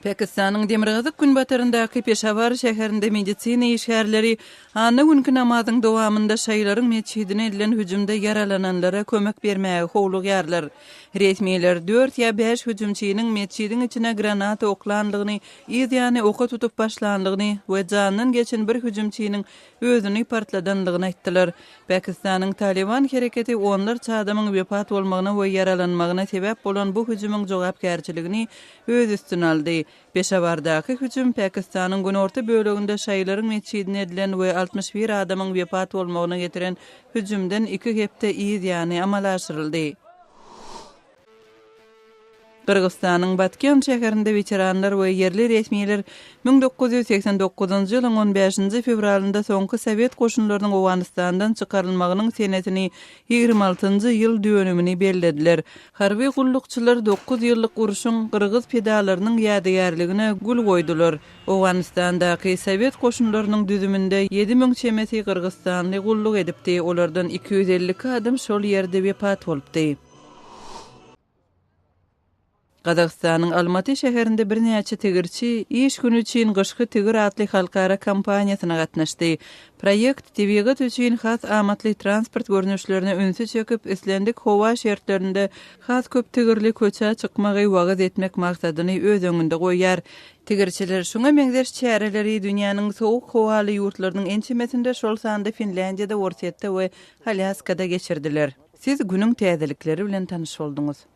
Pakistanyň demirgazyk-günbataryndaky Peşawar şäherinde medisina işgärleri anna günki namazyň dowamynda şaýylaryň metjidine edilen hüjümde ýaralananlara kömek bermäge howlugýarlar. Resmiler dört ýa bäş hüjümçiniň metjidiň içine granata oklandygyny, yz ýany oka tutup başlandygyny we jandan geçen bir hüjümçiniň özüni partladandygyny aýtdylar. Pakistanyň Talyban hereketi onlarça adamyň wepat bolmagyna we ýaralanmagyna sebäp bolan bu hüjümiň jogapkärçiligini öz üstüne aldy. Peşawardaky hüjüm Pakistanyň günorta böleginde şaýylaryň metjidine edilen we 61 adamyň wepat bolmagyna getiren hüjümden iki hepde yz ýany amala aşyryldy. Gyrgyzystanyň Batken şäherinde weteranlar we ýerli resmiler 1989-njy ýylyň on bäşinji fewralynda soňky sowet goşunlarynyň Owganystandan çykarylmagynyň senesini ýigrimi altynjy ýyl dönümini bellediler. Harby gullukçylar dokuz ýyllyk urşuň gyrgyz pidalarynyň ýadygärligine gül goýdular. Owganystandaky sowet goşunlarynyň düzüminde 7000 çemesi gyrgyzstanly gulluk edipdi, olardan 252 adam şol ýerde wepat bolupdy. Gazagystanyň Almaty şäherinde birnäçe tigirçi Iş güni üçin gyşky tigir atly halkara kampaniýasyna gatnaşdy. Proýekt tebigat üçin has amatly transport görnüşlerine ünsi çekip, islendik howa şertlerinde has köp tigirli köçä çykmagy wagyz etmek maksadyny öz öňünde goýýar. Tigirçiler şuňa meňzeş çäreleri dünýäniň sowuk howaly ýurtlarynyň ençemesinde, şol sanda Finlýandiýada, Orsýetde we Alýaskada geçirdiler. Siz günüň täzelikleri bilen tanyş bolduňyz.